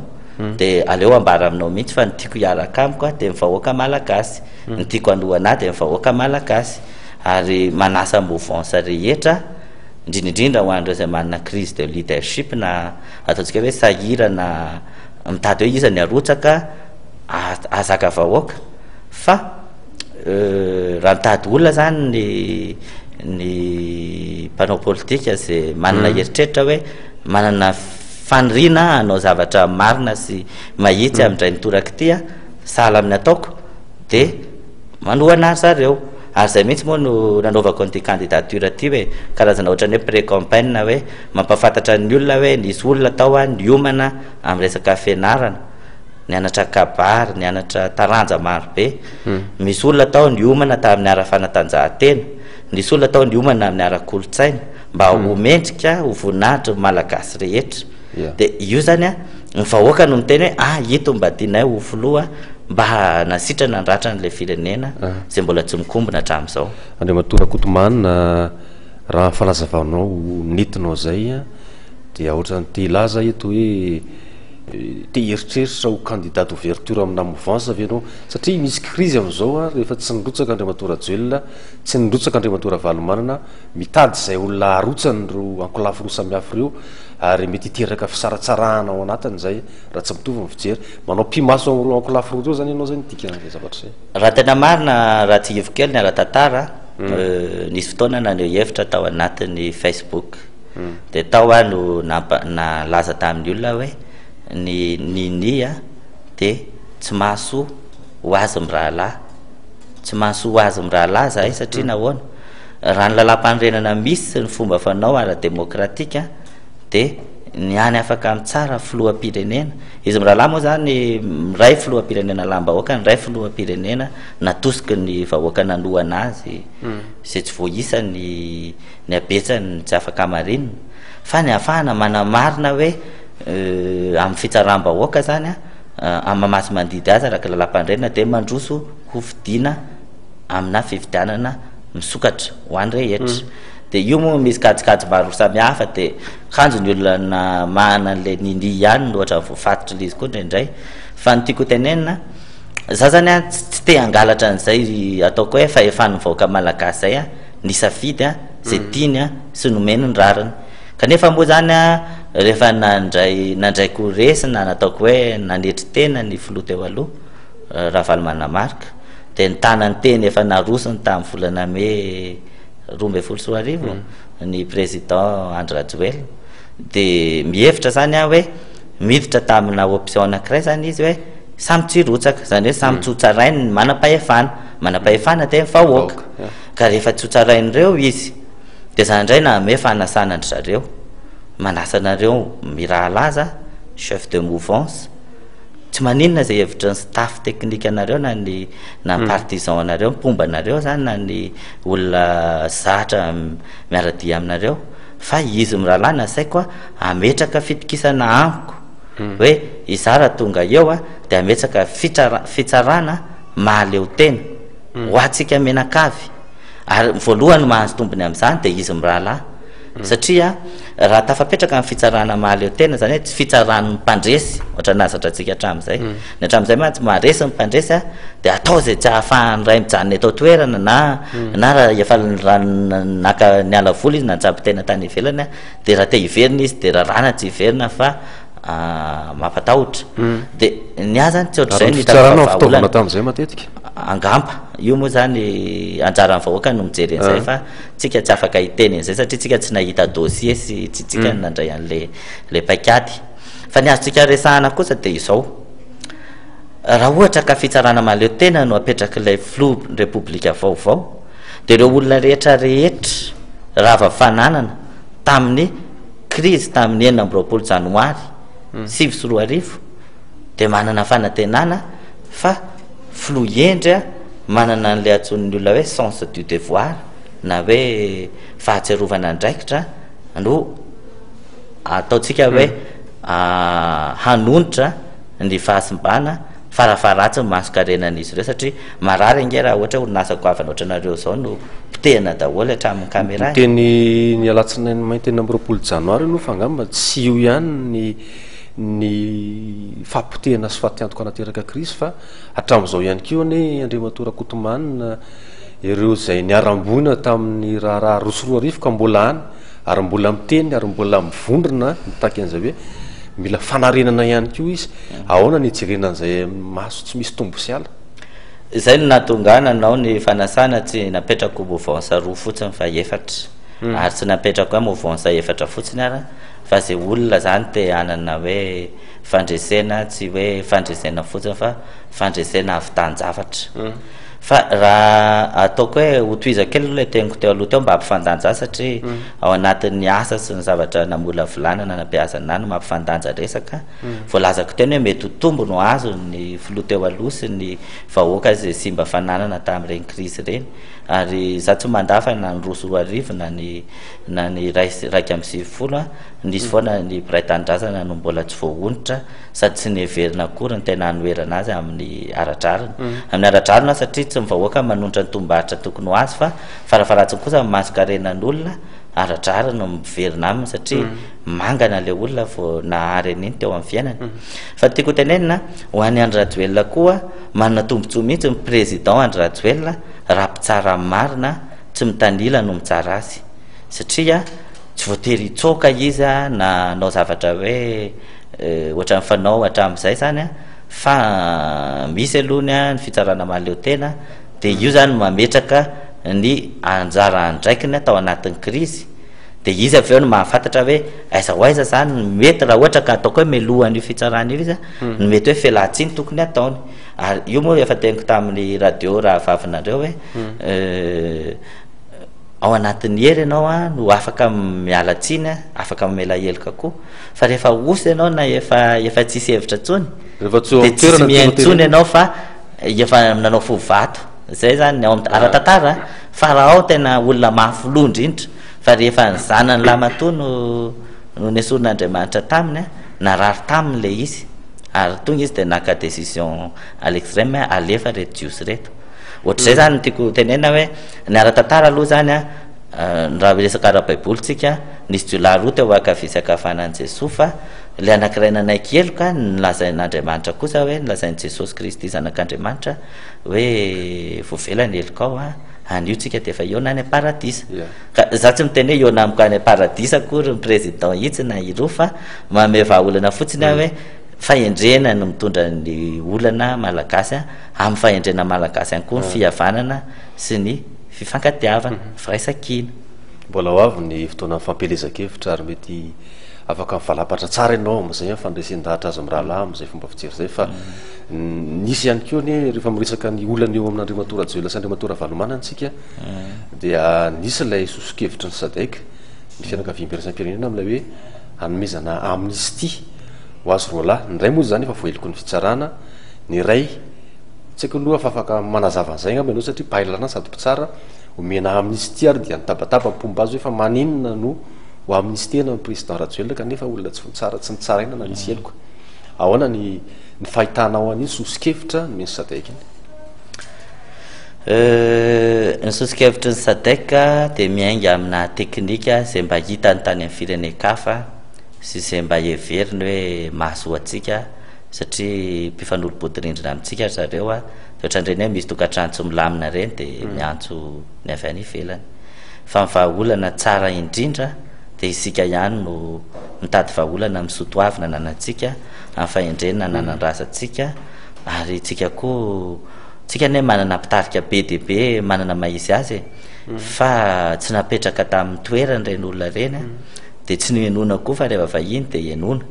de aleo ambara aminao mihitsy fa ny tiako hiaraka amiko a de ny vahoaka malagasy Ny tiako hanohana ahy dia ny vahoaka malagasy ary manasa mouvance rehetra, indrindra indrindra ho an'ireo izay manana crise de leadership na ataontsika hoe sahirana mitady hoe iza ny arotsaka ahazaka vahoaka fa raha mitady olona zany ny ny mpanao politika izay manana eritreritra hoe manana faniriana hanao zavatra marina sy mahitsy amin'indray mitoraka ity sahala amin'ny ataoko dia manohana ahy zareo. Ary izay mihitsy moa no nanaovako an'ity candidature ity hoe karazana ohatran'ny hoe pré-campagne hoe mampahafantatra ny olona hoe nisy olona tao niomana amin'ny resaka fianarana, nianatra kabary, nianatra taranja maro be. Misy olona tao niomana tamin'ny ara-fanatanjahantena, nisy olona tao niomana amin'ny ara-kolontsaina mba ho mendrika ho voninahitry ny Malagasy rehetra. Dia io izany an, ny vahoaka no miteny hoe ah ito mba tianay ho filoha mba hanasitrana ny ratran'ilay firenena izay mbola tsy mikombona hatramin'izao. Andriamatoa Rakotomanana, raha ny fanazavanao nentinao izay dia ohatran'ny te hilaza eto hoe te hieritreritra ho candidat d'ouverture amina mouvance ve ianao? Satria misy crise amin'izao rehefa tsy nirotsaka Andriamatoa Rajoelina, tsy nirotsaka Andriamatoa Ravalomanana, mitady izay olona harotsany ireo ankolafy roa samihafa ireo ary mety hiteraka fisaratsarahana ao anatiny izay raha tsy mitovy ny fijery. Manao pi-maso amin'ireo ankolafy roa ireo izany ianao izay ny dikan'izay zavatra izay? Raha tena marina, raha tsihiviko kely ny ara-tantara, nisy fotoana naneho hevitra tao anatin'ny Facebook. Dia tao aho no nampa- nalaza tamin'ny olona hoe ny Nini dia tsy mahasoa ho azy mirahalahy. Tsy mahasoa ho azy mirahalahy izahay satria nahoana? Raha ny lalàmpanorenana misy sy ny fomba fanao ara-demokratika dia ny hany afaka mitsara filoham-pirenena, izy mirahalahy moa izany miray filoham-pirenena lalam-bahoaka, ny iray filoham-pirenena natosiky ny vahoaka nanohana azy izay tsy voaisa ny ny habetsany tsy afaka hamarinina, fa ny ahafahana manamarina hoe amin'ny fitsaram-bahoaka izany amin'ny maha masi-mandidy azy araka ny lalàmpanorenana dia mandroso hofidiana amina fifidianana misokatra ho an'ny rehetra. Dia io moa misy kajikajy maro samihafa dia kanjo ny olona namahana an'ilay Nini ihany no ohatran'ny voafatotry ilay izy koa indraindray. Fa ny tiako hotenenina, za zany an tsy te hangalatra an'izay ataoko hoe fahefan'ny vahoaka malagasy izay an, nisafidy an, izay tiany an sy nomeny ny rariny. Kanefa moa zany an rehefa nandray nandray ko resy na nataoko hoe nanetry tena ny filoha teo aloha, Ravalomanana Marc, dia nitana ny teny efa narosony tamin'ny volana mey 2012 ny président Andry Rajoelina. Dia mihevitra izany aho hoe miditra tamina option anankiray izany izy hoe samy tsy hirotsaka, izany hoe samy tsy hotsarainy ny manam-pahefana, manam-pahefana dia ny vahoaka. Ka rehefa tsy hotsarain'ireo izy, dia izany indray nanome fanasana an-dry zareo, manasa anareo mirahalaza, chef de mouvance, Tsy maninona izay hevitry ny staff technique anareo na ny na ny partisan anareo, mpomba anareo zany na ny olona zatra miara-dia aminareo fa izy mirahalahy nasaiko hametraka fitokisana amiko hoe izaho raha tonga eo dia hametraka fitsarana mahaleo tena ho antsika mianakavy ary voalohany mahazo tombony amin'izany dia izy mirahalahy Satria raha tafapetraka ny fitsarana mahaleo tena, izany hoe tsy fitsaran'ny mpandresy, ohatran'ny nahazatra antsika hatramin'izay. Ny hatramin'izay mantsy maharesy ny mpandresy a, dia atao izay tsy ahafahan'ny iray mijanona eto an-toerana na na raha efa raha naka niala vola izy na nitsabo tena tany ivelany a, dia raha te hiverina izy dia raràna tsy hiverina fa mampatahotra. Dia ny ahy izany tsy ohatr'izay Ary no ny hitako fa fitsarana fitaovana vahaolana. tamin'izay matetika. Angamba. Io moa izany anjaran'ny vahoaka no mijery an'izay fa Tsika tsy afaka hiteny an'izay satria tsika tsy nahita dossier sy tsy tsika no nandray an'le le paikady. Fa ny azontsika resahana kosa dia izao, raha ohatra ka fitsarana mahaleo tena no apetrak'ilay filoha ny repoblika vaovao dia ireo olona rehetra rehetra rava fananana tamin'ny krizy tamin'ny 26 janoary 2009 dia manana fanantenana fa filoha hendry manana an'ilay antsoin'ny olona hoe sens du devoir na hoe fahatsiarovana andraikitra no ataontsika hoe hanonitra ny fahasimbana farafaharatsiny mason-karenan'izy ireo satria marary ange raha ohatra hoe orinasa goavana ohatranareo izao no potehina daholo hatramin'ny caméra e. Teny ny alatsinainy mainty 26 janoary aloha fa angamba tsy io ihany ny ny fahapotehana sy fatiantoka nateraka krizy fa Hatramin'izao ihany koa anie Andriamatoa Rakotomanina ireo izay niharam-boina tamin'ny raharaha 2002 ka mbola any ary mbola miteny ary mbola mivondrona mitaky an'izay hoe mila fanarenana ihany koa izy. Ahoana ny hijerena an'izay amin'ny maso tsy misy tombo sy ala? Izay no nahatonga ahy nanao ny fanasana, tsy napetrako mouvance roa fotsiny fa efatra. Ary tsy napetrako hoe mouvance efatra fotsiny ary fa izay olona izany te hanana hoe Fandresena tsy hoe fandresena fotsiny fa fandresena ahavitan-javatra. Fa raha ataoko hoe hotohizako kely aloha ilay teniko teo aloha teo mba hampifandanja azy satria ao anatin'ny asa sy ny zavatra namolavolana na nabeazana ahy no mampifandanja resaka. Voalazako teo ny hoe mety ho tombony ho azon'ny filoha teo aloha sy ny vahoaka izay simba fananana tamin'ireny krizy ireny. Ary izaho tsy mandà fa na ny 2002 na ny na ny 91 Nisy foana ny mpiray tanindrazana no mbola tsy voahonitra sady tsy neverina akory ny tena hanoherana azy amin'ny ara-drariny. Amin'ny ara-drariny aho satria tsy ny vahoaka manonitra ny tombom-barotra tokony ho azy fa farafaharatsiny kosa ny mason-karenan'olona ara-drariny no miverina aminy satria mangana ilay olona vao nahary an'iny teo amin'ny fiainany. Fa ny tiako hotenenina, ho an'i Andry Rajoelina koa, manana tombontsoa mihitsy ny président Andry Rajoelina raha mpitsara marina tsy mitanila no mitsara azy satria Tsy voatery hitsoaka izy na hanao zavatra hoe ohatran'ny fanao hatramin'izay izany fa misy aloha ny ny fitsarana mahaleo tena dia io izany mametraka ny anjara andraikiny tao anatin'ny krizy dia izy avy eo no mahafantatra hoe aiza ho aiza izany no mety raha ohatra ka ataoko hoe melohan'io fitsarana io izy no mety hoe fialan-tsiny tokony hataony ary io moa efa teniko tamin'ny radio rahavavinareo hoe. Ao anatin'ny hery ianao no afaka miala tsiny, afaka mamela heloka koa. Fa rehefa osa ianao na efa efa tsisy hevitra intsony, Rehefa tsy eo dia amin'ny tsisy toerana tianao mihaino intsony tenenina. ianao fa efa nanao fo vato. Zay zany ny ao amin'ny ara-tantara, Farao tena olona mafy loha indrindra, fa rehefa ny zanany lahimatoa no no nesorin'Andriamanitra taminy, narary taminy ilay izy, ary tonga izy dia naka décision à l'extrême hoe alefa ireto Jiosy ireto. Ohatr'izay zany no tiako tenenina hoe ny ara-tantara aloha zany an, raha miresaka ara-baiboly tsika, nisy jiolahy roa teo ankavia sy ankavanan'i Jesoa fa ilay anankiray nanaiky heloka, nolazain'Andriamanitra kosa hoe, nolazain'i Jesosy Kristy Zanak'Andriamanitra hoe voavela ny helokao an, anio tsika dia efa hihaona any am-paradisa. Ka za tsy miteny hoe hihaona amiko any am-paradisa akory ny président itsy na iroa fa manome vahaolana fotsiny aho hoe fahendrena no mitondra ny olana malagasy an, Amin'ny fahendrena malagasy ihany koa ny fihavanana sy ny fifankatiavana, firaisankina. Mbola ho avy ny fotoanan'ny fampielezan-kevitra ary mety afaka mivalapatra tsara ianao amin'izay amin'ny fandresen-dahatra azy mirahalahy amin'izay fomba fijery izay fa nisy ihany koa anie rehefa miresaka ny olana eo amin'Andriamatoa Rajoelina sy Andriamatoa Ravalomanana isika dia nisy ilay soso-kevitry ny Sadec, ny fianakaviam-piraisam-pirenena amin'ilay hoe hanomezana amnistie ho azy roalahy. Ny iray moa izany efa voaheloky ny fitsarana. Ny iray, tsy haiko aloha fa afaka manazava an'izay angamba ianao satria mpahay lalàna sady mpitsara, omena amnistie ary dia nitabataba ny mpomba azy hoe fa maninona no ho amnistiena ny président Rajoelina kanefa olona tsy nitsara, tsy nitsaraina na nisy heloka. Ahoana ny ny fahitanao an'iny soso-kevitra nomen'ny Sadec iny? Ny soso-kevitry ny Sadec dia miainga amina teknika izay mba hitany tany amin'ny firenen-kafa sy izay mba heveriny hoe mahasoa antsika satria mpifanolo-bodirindrina amintsika ry zareo a, dia ohatran'ireny hoe misy tokantrano tsy milamina ireny dia miantso ny avy any ivelany. Fa ny vahaolana tsara indrindra dia isika ihany no mitady vahaolana amin'ny soa toavina ananantsika, amin'ny fahendrena ananan'ny razantsika, ary tsika koa, tsika anie manana mpitarika be dia be manana maha izy azy e, fa tsy napetraka tamin'ny toerany ireny olona ireny a, dia tsy nohenoina koa fa rehefa vahiny dia henoina.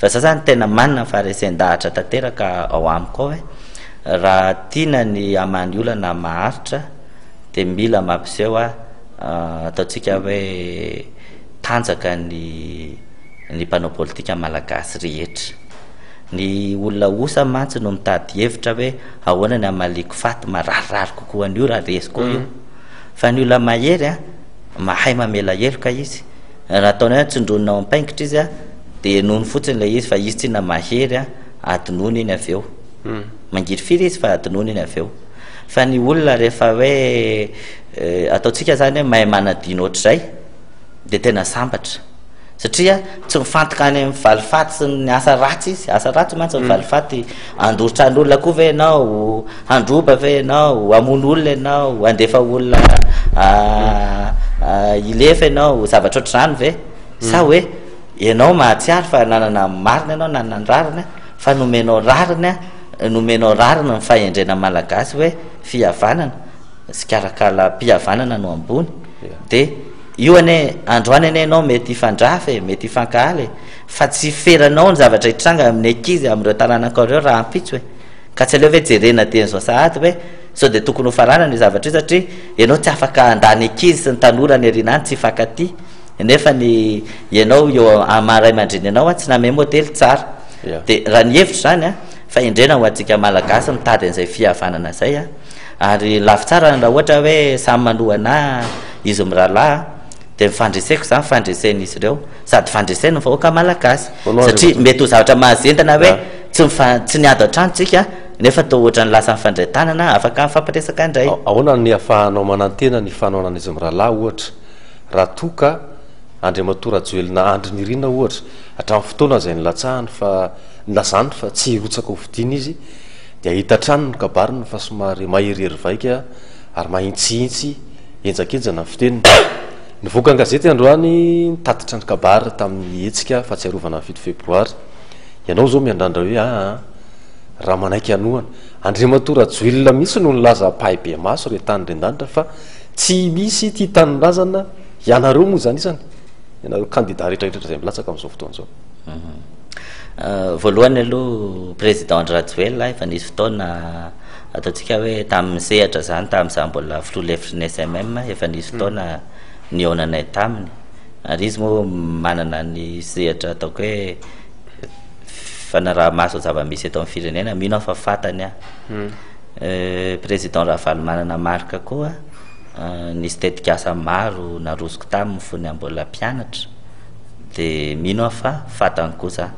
Fa za zany tena manana ny faharesen-dahatra tanteraka ao amiko ao hoe raha tiana ny hamaha ny olana maharitra dia mila mampiseho ataontsika hoe tanjaka ny ny mpanao politika malagasy rehetra. Ny olona osa mantsy no mitady hevitra hoe ahoana ny hamaliako faty mararirary kokoa an'io raha resy koa io. Fa ny olona mahery an, mahay mamela heloka izy. Raha ataonao hoe tsindronina ao am-paingotra izy an, Dia henoiny fotsiny ilay izy fa izy tsinona mahery an, adinoiny iny avy eo. Mangirifiry izy fa adinoiny iny avy eo. Fa ny olona rehefa hoe ataontsika izany hoe mahay manadino ohatr'izay dia tena sambatra. Satria tsy mifantoka any amin'ny valifaty sy ny asa ratsy izy. Asa ratsy mantsy ny valifaty. Handoro tran'olona koa ve ianao? Handroba ve ianao? Hamono olona ianao? Handefa olona hilefa ianao? Zavatra ohatr'izany ve? Sa hoe ianao mahatsiaro fa nanana ny marina ianao, nanana ny rariny, fa nomenao rariny, nomenao rariny ny fahendrena malagasy hoe fihavanana sy karakalam-pihavanana no ambony. Dia io anie, androany anie ianao mety hifandrafy e, mety hifankahala e, fa tsy feranao ny zavatra hitranga amin'ny ankizy, amin'ireo taranakao ireo rahampitso e. Ka tsy aleo ve jerena dieny izao sahady hoe sao dia tokony hofaranana io zavatra io satria ianao tsy afaka handany ankizy sy ny tanora any aoriana any tsy hifankatia. Nefa ny ianao eo amin'ny maha ray aman-dreny anao an, tsy namehy modely tsara. Dia raha ny hevitro izany an, fahendrena ho antsika Malagasy mitady an'izay fihavanana izay an, ary lafy tsara raha ohatra hoe samy manohana ahy izy mirahalahy an, dia ny fandreseko izany fandresen'izy ireo, sady fandreseny ny vahoaka Malagasy. Satria mety ho zavatra mahazendana hoe tsy mifa- tsy niady an-trano tsika nefa toa ohatran'ny lasa nifandray tanana, afaka mifampiresaka indray. Ahoana ny ahafahanao manantena ny fanohanan'izy mirahalahy ohatra? Raha toa ka Andriamatoa Rajoelina Andry Nirina ohatra, hatramin'ny fotoana izay nilatsahany fa nilazany fa tsy hirotsaka ho fidiana izy, dia hita hatrany ny kabariny fa somary maherihery vaika ary mahintsihintsy, henjankenjana ny fiteniny. Nivoaka an-gazety androany nitatitra ny kabary tamin'ny hetsika fahatsiarovana ny fito febroary. Ianao izao miandrandra hoe aa raha manaiky hanohana. Andriamatoa Rajoelina mihitsy no nilaza ampahibemaso re tany ren-danitra fa Tsy misy tia tanindrazana ianareo moa izany isany, ianareo kandida rehetra rehetra izay milatsaka amin'izao fotoana izao. Voalohany aloha Président Andry Rajoelina efa nisy fotoana Ataontsika hoe tamin'ny sehatra izany, tamin'izaho mbola filoha lefitry ny SMM, efa nisy fotoana nihaonanay taminy. Ary izy moa manana ny sehatra ataoko hoe fanaraha-maso ny zava-misy eto amin'ny firenena, mino aho fa fantany aho. Président Ravalomanana Marc koa, nisy tetikasa maro narosoko taminy fony aho mbola mpianatra, dia mino aho fa fantany koa izany.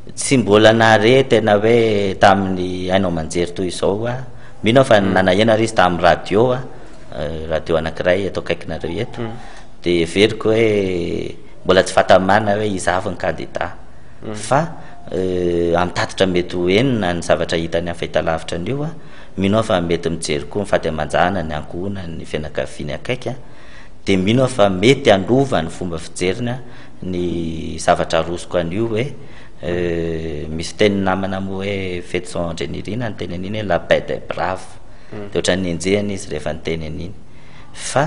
Tsy mbola nahare tena hoe tamin'ny haino aman-jery toy izao aho. Mino aho fa nanaheno ary izy tamin'ny radio, radio anankiray eto akaikinareo eto. Dia heveriko hoe mbola tsy fantany marina hoe iza avy ny kandida. Fa amin'ny tatitra mety ho henony na ny zavatra hitany amin'ny fahitalavitra an'io, mino aho fa mety mijery koa ny fady aman-janany, ny ankohonany, ny fianakaviany akaiky. Dia mino aho fa mety hanova ny fomba fijeriny ny zavatra arosoko an'io hoe misy fitenin'ny namana moa hoe Fetison Andrianirina niteny an'iny hoe la bête est brave dia ohatran'ny nenjehina izy rehefa niteny an'iny fa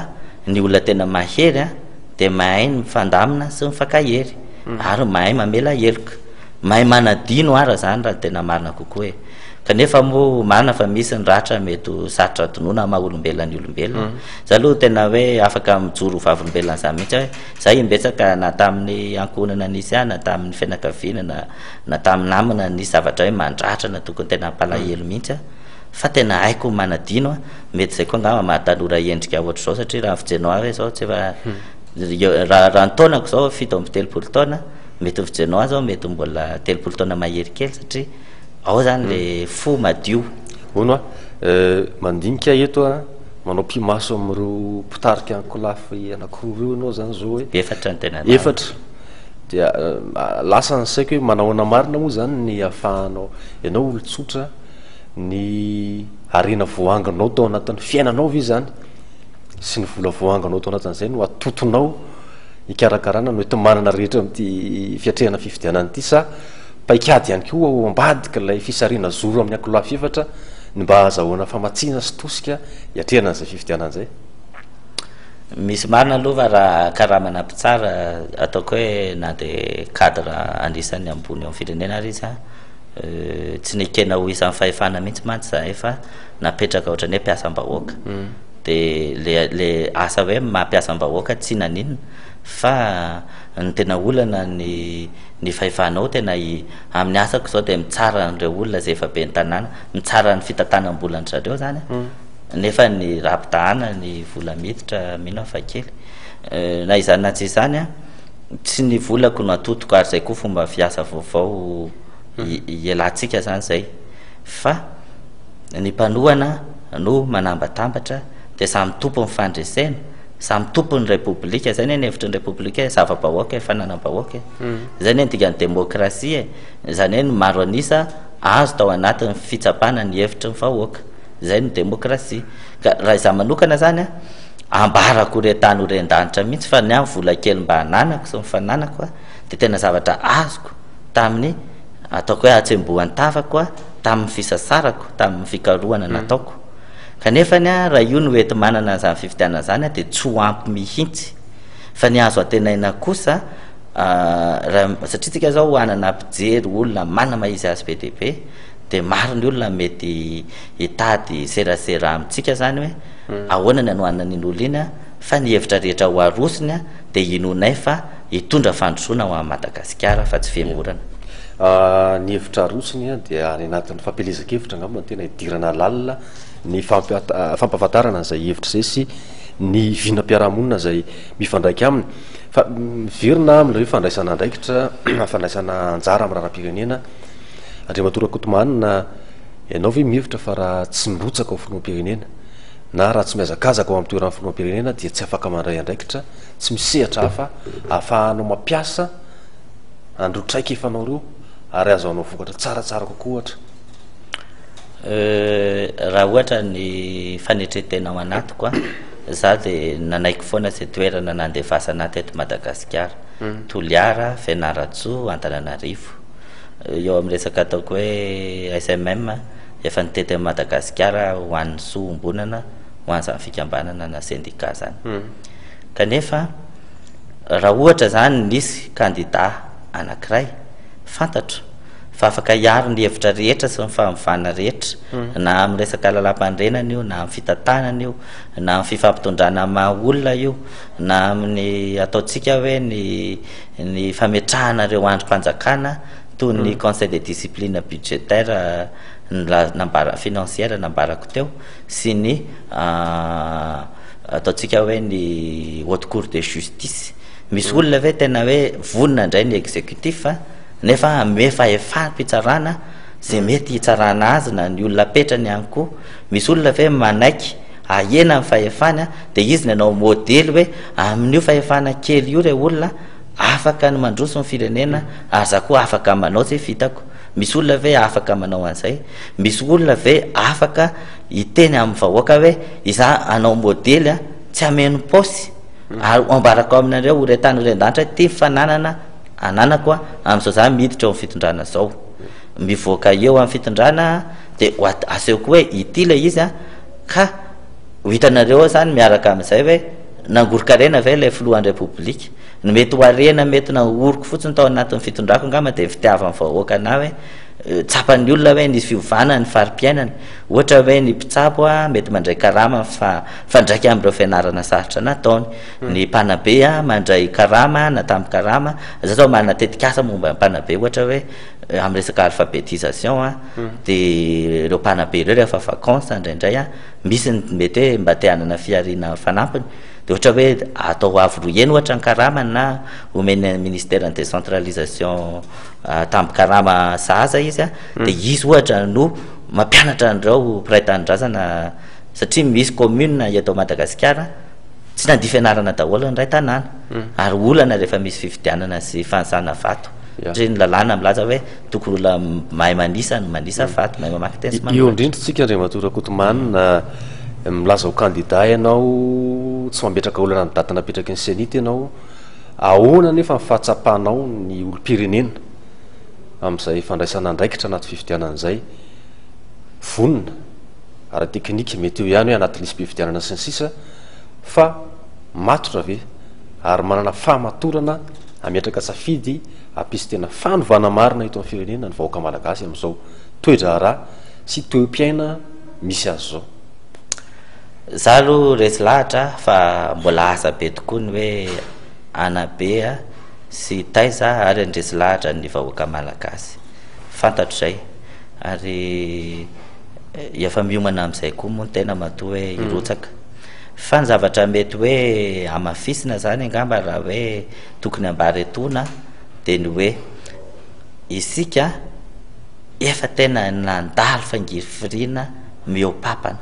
ny olona tena mahery an dia mahay mifandamina sy mifankahery ary mahay mamela heloka, mahay manadino ara zany raha ny tena marina kokoa e. Kanefa moa marina fa misy ny ratra mety ho sarotra adinoina amin'ny maha olombelona ny olombelona. Za aloha tena hoe afaka mijoro ho vavolombelona an'izany mihitsy aho hoe za imbetsaka na tamin'ny ankohonana nisy ahy na tamin'ny fianakaviana na na tamin'ny namana nisy zavatra hoe mandratra na tokony tena hampalahelo mihitsy aho fa tena haiko ny manadino a, mety izay koa angamba maha tanora endrika ohatr'izao satria raha ny fijerinao ahy hoe zao tsy efa raha raha ny taonako izao 37 taona mety ny fijerinao ahy zao mety mbola 30 taona mahery kely satria Ao zany le fo madio. Hono a, mandinika eto a, manao pi-maso amin'ireo mpitarika ankolafy anankiroa ireo ianao zany zao hoe. Efatra ny tena anarana. Efatra. Dia lasa ny saiko hoe manahoana marina moa zany ny ahafahanao, ianao olon-tsotra, ny harena voaangonao tao anatin'ny fiainanao ve zany sy ny vola voaangonao tao anatin'izay no atotonao hikarakarana no enti-manana rehetra amin'ity fiatrehana fifidianana ity sa Paikady ihany koa ao ambadik'ilay fisarihana zoro amin'ny ankolafy efatra ny mba hahazahoana famatsiana sy tosika hiatrehana an'izay fifidianana izay. Misy marina aloha fa raha karamana mpitsara ataoko hoe na dia cadre anisan'ny ambony eo amin'ny firenena ary izy an, tsy nekena ho isan'ny fahefana mihitsy mantsy izahay fa napetraka ohatran'ny hoe mpiasam-bahoaka. Dia le le asa hoe maha mpiasam-bahoaka tsy naninona fa ny tena olana ny ny fahefanao tena i amin'ny asako izao dia mitsara an'ireo olona izay efa ben'ny tanàna, mitsara ny fitantanam-bolan-dry zareo izany aho, nefa ny raha ampitahana ny vola miditra mino aho fa kely. Na izany na tsy izany an, tsy ny volako no atodiko ary izay koa fomba fiasa vaovao ialantsika izany izay fa ny mpanohana no manambatambatra dia samy tompon'ny fandresena. Samy tompon'ny Repoblika, zay anie ny hevitry ny Repoblika e, zava-bahoaka e, fananam-bahoaka e. Zay anie ny dikan'ny demokrasia e, zany hoe ny maro an'isa azo tao anatin'ny fitsapana ny hevitry ny vahoaka, zay no demokrasia. Ka raha izaho manokana zany an, ambarako ho re tany ho ren-danitra mihitsy fa ny ahy ny vola kely mba ananako sy ny fananako an, dia tena zavatra azoko tamin'ny ataoko hoe hatsembohan-tavako an, tamin'ny fisasarako, tamin'ny fikarohana nataoko. Kanefa ny raha io no enti-manana an'izany fifidianana izany dia tsy ho ampy mihitsy. Fa ny azo antenaina kosa, raha, satria tsika izao hanana mpijery olona manana maha izy azy be dia be, dia maro ny olona mety hitady serasera amintsika izany hoe ahoana ny hanohanana an'iny olona iny, fa ny hevitra rehetra ho arosony dia inoanay fa hitondra fandrosoana ho an'i Madagasikara fa tsy fihemorana. Ny hevitra arosony dia any anatin'ny fampielezan-kevitra angamba no tena idirana lalina ny fampahafantarana an'izay hevitra izay sy ny vinam-piarahamonina izay mifandraika aminy. Fa miverina amin'ilay hoe fandraisana andraikitra, fandraisana anjara amin'ny raharaham-pirenena, Andriamatoa Rakotomanana, ianao ve mihevitra fa raha tsy mirotsaka ho filoham-pirenena na raha tsy mihazakazaka ho amin'ny toeran'ny filoham-pirenena dia tsy afaka mandray andraikitra, tsy misy sehatra hafa ahafahanao mampiasa an'ireo traikefanao ireo ary ahazoanao vokatra tsaratsara kokoa ohatra? Raha ohatra ny fanetren-tena ao anatiko an, za dia nanaiky foana izay toerana nandefasana ahy teto Madagasikara, Toliara, Fianarantsoa, Antananarivo. Eo amin'ny resaka ataoko hoe SMM, efa nitety an'i Madagasikara ho an'ny soa ombonana, ho an'izany fikambanana na sendika izany. Kanefa raha ohatra izany nisy kandida anankiray fantatro. fa afaka hiaro ny hevitra rehetra sy ny fanovana rehetra, na amin'ny resaka lalàmpanorenana io, na amin'ny fitantanana io, na amin'ny fifampitondrana maha olona io, na amin'ny ataontsika hoe ny ny fametrahana ireo andrim-panjakana toy ny conseil de discipline budgétaire nambara financière nambarako teo sy ny ataontsika hoe ny haute cour de justice. Misy olona ve tena hoe vonona handray ny exécutif nefa hanome fahefam-pitsarana izay mety hitsarana azy na ny olona apetrany ihany koa? Misy olona ve manaiky ahena ny fahefany dia izy no hanao modely hoe amin'io fahefana kely io re olona afaka ny mandroso ny firenena ary za koa afaka manao izay vitako? Misy olona ve afaka manao an'izay? Misy olona ve afaka hiteny amin'ny vahoaka hoe izaho hanao modely tsy hameno paosy ary ho ambarako aminareo ho ry tany ho ry an-danitra ity fananana ananako amin'izao za miditra eo amin'ny fitondrana izao. Mivoaka eo amin'ny fitondrana dia ho asehoko hoe ity ilay izy ka ho hitanareo ao izany miaraka amin'izay hoe nangoron-karena ve ilay filohan'ny Repoblika. Ny mety ho harena mety nahoriko fotsiny tao anatin'ny fitondrako angamba dia ny fitiavan'ny vahoaka anah hoe tsapan'ny olona hoe nisy fiovana ny fari-piainany. Ohatra hoe ny mpitsabo mety mandray karama fa mifandraika amin'ireo fianarana sarotra nataony. Ny mpanabe mandray karama na tambin-karama. Za zao manana tetikasa momba ny mpanabe ohatra hoe amin'ny resaka alphabétisation dia ireo mpanabe ireo rehefa vacances indraindray misy ny mety hoe mba te hanana fihariana fanampiny dia ohatra hoe atao avo roa heny ohatra ny karamany na omen'ny ministeran'ny décentralisation tambin-karama sahaza izy dia izy ohatra no mampianatra an'ireo mpiray tanindrazana satria misy commune eto Madagasikara tsy nandia fianarana daholo ny iray tanàna ary olana rehefa misy fifidianana sy fanisana vato satria ny lalàna milaza hoe tokony olona mahay manisa no manisa vato, mahay mamaky teny sy Eo manoratra. indrindra tsika Andriamatoa Rakotomanina, milaza ho kandida ianao, tsy mametraka olana ny daty napetraky ny Cenit ianao, ahoana anefa ny fahatsapanao ny olom-pirenena amin'izay fandraisana andraikitra anaty fifidianana izay? Vonona ara-teknika, mety eo ihany hoe anaty lisi-pifidianana sy ny sisa fa matotra ve ary manana fahamatorana hametraka safidy hampisy tena fanovana marina eto amin'ny firenena ny vahoaka malagasy amin'izao toe-draharaha sy toe-piaina misy azy izao? Za aloha resy lahatra fa mbola asa be tokoa ny hoe hanabe sy hitaiza ary handresy lahatra ny vahoaka malagasy. Fantatro izay ary efa miomana amin'izay koa moa ny tena matoa hoe hirotsaka. Fa ny zavatra mety hoe hamafisina izany angamba raha hoe tokony ambara etoana dia ny hoe isika efa tena nandalo fangirifiriana mihoa-papana.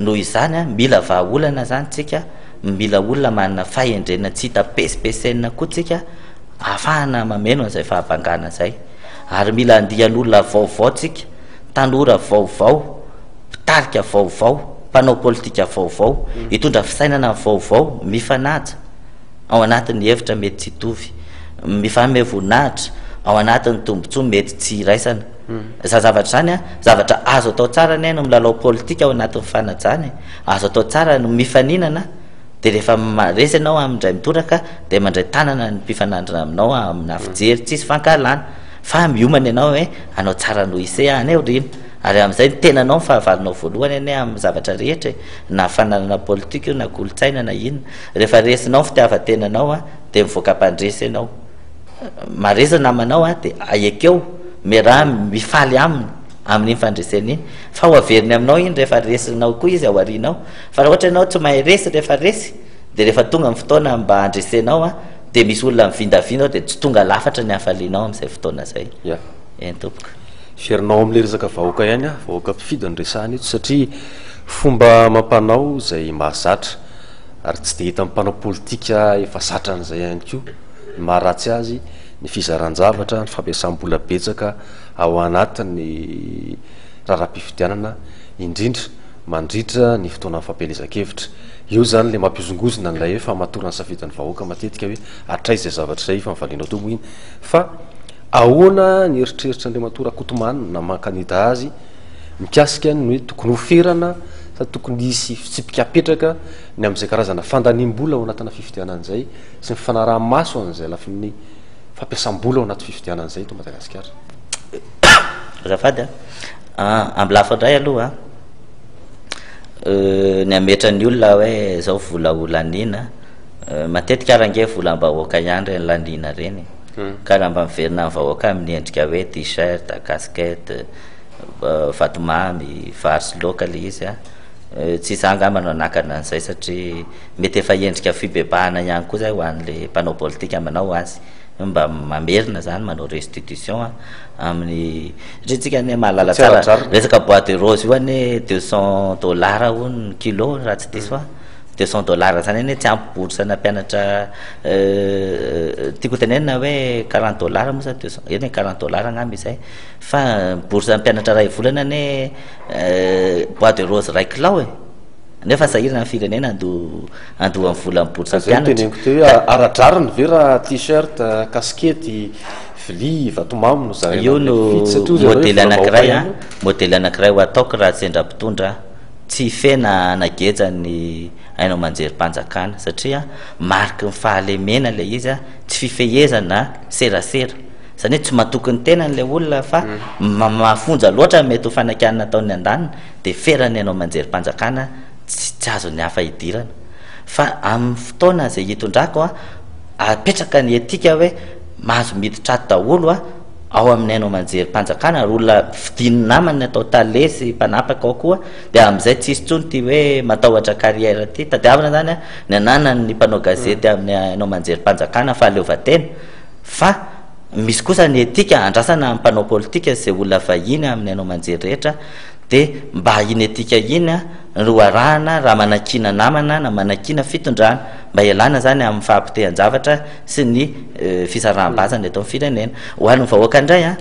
Noho izany, mila vahaolana izany tsika, mila olona manana fahendrena tsy hita pesipesenina koa tsika ahafahana mameno an'izay fahabangana izay. Ary mila andian'olona vaovao tsika, tanora vaovao, mpitarika vaovao, mpanao politika vaovao, hitondra fisainana vaovao mifanaja ao anatin'ny hevitra mety tsy hitovy, mifanome voninahitra ao anatin'ny tombontsoa mety tsy hiraisana. Izany zavatra izany an, zavatra azo atao tsara anie ny milalao politika ao anatin'ny fanajana e, azo atao tsara ny mifaninana, dia rehefa resy ianao amin'ny indray mitoraka dia mandray tanana ny mpifanandrina aminao amina fijery tsisy fankahalana, fa miomana ianao hoe hanao tsara noho ise any aoriana, ary amin'izay ny tenanao no fahavalonao voalohany anie amin'ny zavatra rehetra e, na fananana politika io na kolontsaina na inona, rehefa resinao ny fitiavan-tenanao an, dia mivoaka mpandresy ianao. Mahareza namanao a, dia ekeo, miaraha mifaly aminy amin'iny fandresena iny, fa ho averiny aminao iny rehefa resinao koa izy ao aoriana ao. Fa raha ohatra ianao tsy mahay resy rehefa resy, dia rehefa tonga ny fotoana mba handresenao a, dia misy olona mivindavinda ao dia tsy tonga lafatra ny hafalianao amin'izay fotoana izay. Ya. Eny tompoko. Heverinao amin'ilay resaka vahoaka ihany aho, vahoaka mpifidy no resahana eto satria fomba amam-panao izay mahazatra ary tsy dia hitan'ny mpanao politika efa zatra an'izay ihany koa. Ny maharatsy azy, ny fizaran-javatra, ny fampiasam-bola betsaka ao anatin'ny raharaham-pifidianana, indrindra mandritra ny fotoanan'ny fampielezan-kevitra. Eo izany ilay mampihozongozona an'ilay hoe fahamatoran'ny safidin'ny vahoaka matetika hoe hatraiza izay zavatra izay, efa nivalianao teo moa iny. Fa ahoana ny eritreritr'Andriamatoa Rakotomanana maha kandida azy mikasika ny hoe tokony hoferana sa tokony hisy fitsipika apetraka ny amin'izay karazana fandaniam-bola ao anatina fifidianana izay sy ny fanaraha-maso an'izay lafiny fampiasam-bola ao anaty fifidianana izay eto Madagasikara. Azafady a. Amin'ny lafiny iray aloha, ny hametra ny olona hoe izao vola ho laniana, matetika ary ange volam-bahoaka ihany ireny laniana ireny e. Ka raha mba miverina amin'ny vahoaka amin'ny endrika hoe t-shirt, casquette, vatomamy, vary sy laoka ilay izy a, tsy izaho angamba no hanakana an'izay satria mety efa endrika fibebahana ihany koa izay ho an'ilay mpanao politika manao azy. Mba mamerina zany manao restitution amin'ny satria tsika anie mahalala tsara resaka bois de rose io anie 200 dollars hono ny kilo raha tsy diso aho, 200 dollars zany anie tsy ampy bourse ana mpianatra tiako tenenina hoe 40 dollars moa sa 200, eny e 40 dollars angamba izay fa bourse mpianatra iray volana anie bois de rose iray kilao e. Nefa sahirana ny firenena andoha andoha ny volan'ny bourse Zay no mpianatra. teneniko teo hoe ara-drariny ve raha t-shirt, kasikety, vilia, vatomamy no zaraina Io no amin'ilay mpifidy satria hozy ianao hoe modely volam-bahoaka anankiray ihany an, io. modely anankiray ho ataoko raha sendra mpitondra aho, tsy hifehy na hanageja ny haino aman-jerim-panjakana satria mariky ny fahalemena ilay izy, tsy fifehezana serasera. Izany hoe tsy matoky ny tenany ilay olona fa mafonja loatra ny mety ho fanakianana ataon'ny andaniny. dia ferana ny haino aman-jerim-panjakana tsy tsy azon'ny hafa idirana. Fa amin'ny fotoana izay hitondrako an, apetraka ny etika hoe mahazo miditra ato daholo an, ao amin'ny haino aman-jerim-panjakana ary olona fidin'ny namany ny atao tale sy mpanapaka ao koa, dia amin'izay tsy hisy intsony ity hoe matahotra carrière ity. Tadiavina izany an, ny ananan'ny mpanao gazety amin'ny haino aman-jerim-panjakana fahaleovantena fa misy kosa ny etika andrasana amin'ny mpanao politika sy izay olona vahiny amin'ny haino aman-jery rehetra Dia mba iny etika iny no arahana raha manakiana namana na manakiana fitondrana, mba hialana izany amin'ny fahapotehan-javatra sy ny fisaraham-bazana eto amin'ny firenena. Ho an'ny vahoaka indray an,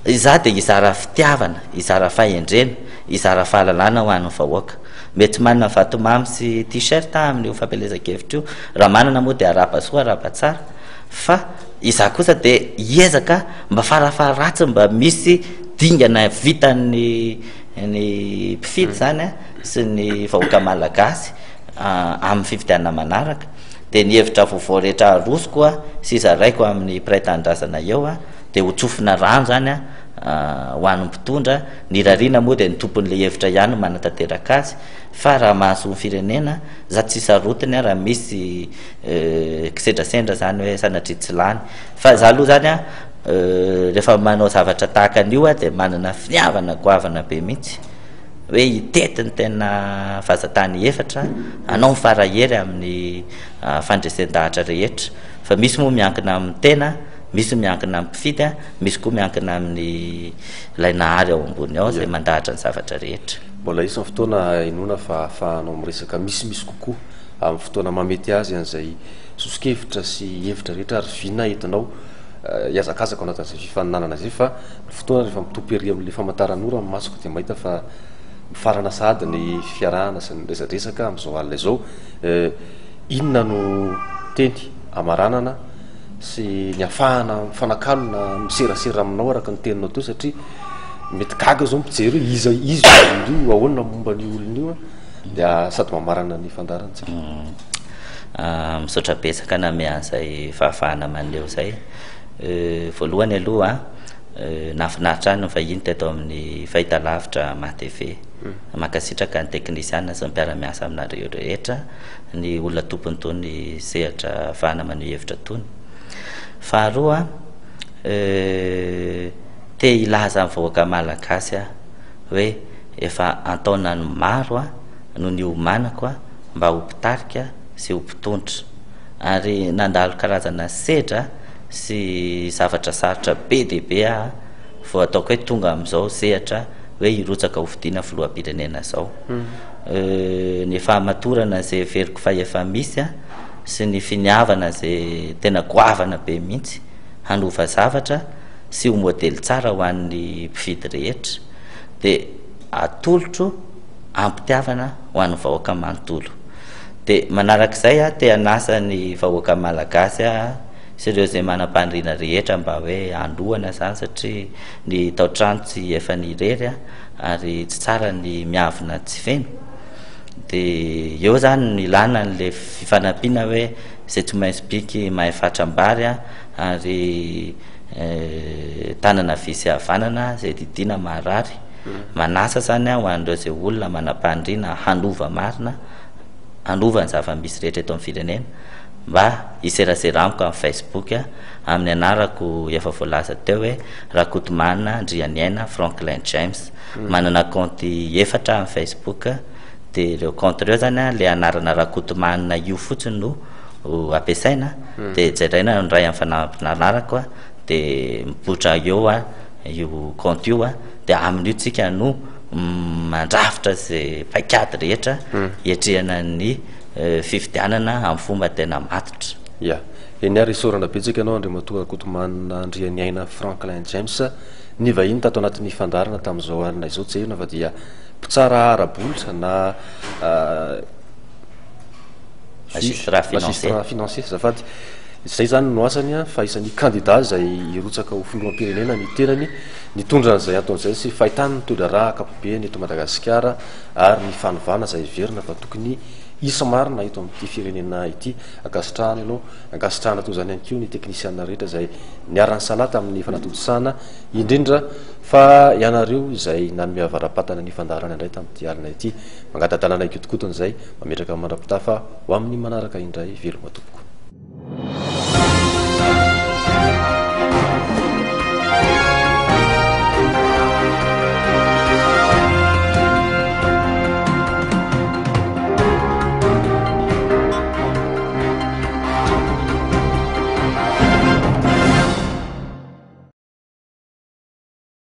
izaho dia hizara fitiavana, hizara fahendrena, hizara fahalalana ho an'ny vahoaka. Mety tsy manana vatomamy sy t-shirt aho amin'io fampielezan-kevitra io, raha manana moa dia arahaba soa arahaba tsara, fa izaho kosa dia hiezaka mba farafaharatsiny mba misy dingana vitan'ny ny mpifidy zany a sy ny vahoaka malagasy amin'ny fifidianana manaraka dia ny hevitra vaovao rehetra arosoko a sy zaraiko amin'ny mpiray tanindrazana eo a dia ho tsofina rano zany a ho an'ny mpitondra. Ny irariana moa dia ny tompon'ilay hevitra ihany no manatanteraka azy fa raha mahasoa ny firenena za tsy sarotiny a raha misy kisendrasendra zany hoe sanatria tsy lany fa za aloha zany a Rehefa manao zavatra tahaka an'io aho dia manana finiavana goavana be mihitsy hoe hitety ny tena vazantany efatra, hanao ny fara-hery amin'ny fandresen-dahatra rehetra. Fa misy moa miankina amin'ny tena, misy miankina amin'ny mpifidy, misy koa miankina amin'ny ilay Nahary ao ambony ao izay mandahatra ny zavatra rehetra. Mbola hisy ny fotoana inoana fa ahafahanao miresaka misimisy kokoa amin'ny fotoana mahamety azy an'izay soso-kevitra sy hevitra rehetra ary vina entinao hihazakazaka ao anatin'izay fifaninanana izay fa ny fotoana rehefa mitopy ery amin'ilay famantaranora ny masoko dia mahita fa mifarana sahady ny fiarahana sy ny resadresaka amin'izao alina izao. Inona no teny amaranana sy ny afahana mifanakalo na miserasera aminao araka ny teninao teo satria mety gaga izao mijery hoe iza iza io olona io, ahoana momba an'io olona io dia sady mamarana ny fandaharantsika. Misaotra betsaka nanome an'izay fahafahana maneho izay. Voalohany aloha, nahafinaritra ahy ny nivahiny teto amin'ny fahitalavitra MATV. Mankasitraka ny teknisiana sy ny mpiara-miasa aminareo rehetra, ny olona tompon'itony sehatra ahafahana maneho hevitra itony. Faharoa, te hilaza amin'ny vahoaka malagasy aho hoe efa an-taonany maro no niomanako mba ho mpitarika sy ho mpitondra. Ary nandalo karazana sedra sy zavatra sarotra be dia be aho vao ataoko hoe tonga amin'izao sehatra hoe hirotsaka ho fidiana filoham-pirenena izao. Ny fahamatorana izay heveriko fa efa misy sy ny finiavana izay tena goavana be mihitsy hanova zavatra sy ho modely tsara ho an'ny mpifidy rehetra dia atolotro am-pitiavana ho an'ny vahoaka manontolo. Dia manarak'izay aho te hanasa ny vahoaka malagasy aho sy ireo izay manam-paniriana rehetra mba hoe hanohana izany satria ny tao-trano tsy efan'ny irery ary tsy tsara ny miavona tsy feno. Dia eo izany no ilana an'ilay fifanampiana hoe izay tsy maintsy biky mahay fatram-bary ary. Tanana havia sy havanana izay didiana maharary. Manasa izany aho ho an'ireo izay olona manam-paniriana hanova marina, hanova ny zava-misy rehetra eto amin'ny firenena mba hiserasera amiko amin'ny Facebook amin'ny anarako efa voalaza teo hoe Rakotomanana Andrianiaina Franklin James. Manana kaonty efatra aho amin'ny Facebook dia ireo kaonty ireo izany ilay anarana Rakotomanana io fotsiny no ampiasaina dia jerena ny iray amin'ny fanampin'anarako dia mipoitra eo io kaonty io dia amin'io tsika no mandrafitra izay paikady rehetra hiatrehana ny fifidianana amin'ny fomba tena matotra. Ya. Eny ary isaorana betsaka ianao Andriamatoa Rakotomanana Andrianiaina Franklin James nivahiny tato anatin'ny fandaharana tamin'izao alina izao. Tsiahivina fa dia mpitsara ara-bola na Magistrat financier. Magistrat financier, azafady. Izay izany no asany fa isan'ny kandida izay hirotsaka ho filoham-pirenena ny tenany, nitondra an'izay antony izay sy fahitany ny toe-draharaha ankapobeny eto Madagasikara ary ny fanovana izay heverina fa tokony hisy marina eto amin'ity firenena ity. Ankasitrahana ianao, ankasitrahana toy izany ihany koa ny teknisiana rehetra izay niara-nisalahy tamin'ny fanatontosana, indrindra fa ianareo izay nanome avara-patana ny fandaharana indray tamin'ity alina ity. Mangata-dalana hikotikotona izay, mametraka mandra-pitafa ho amin'ny manaraka indray, veloma tompoko.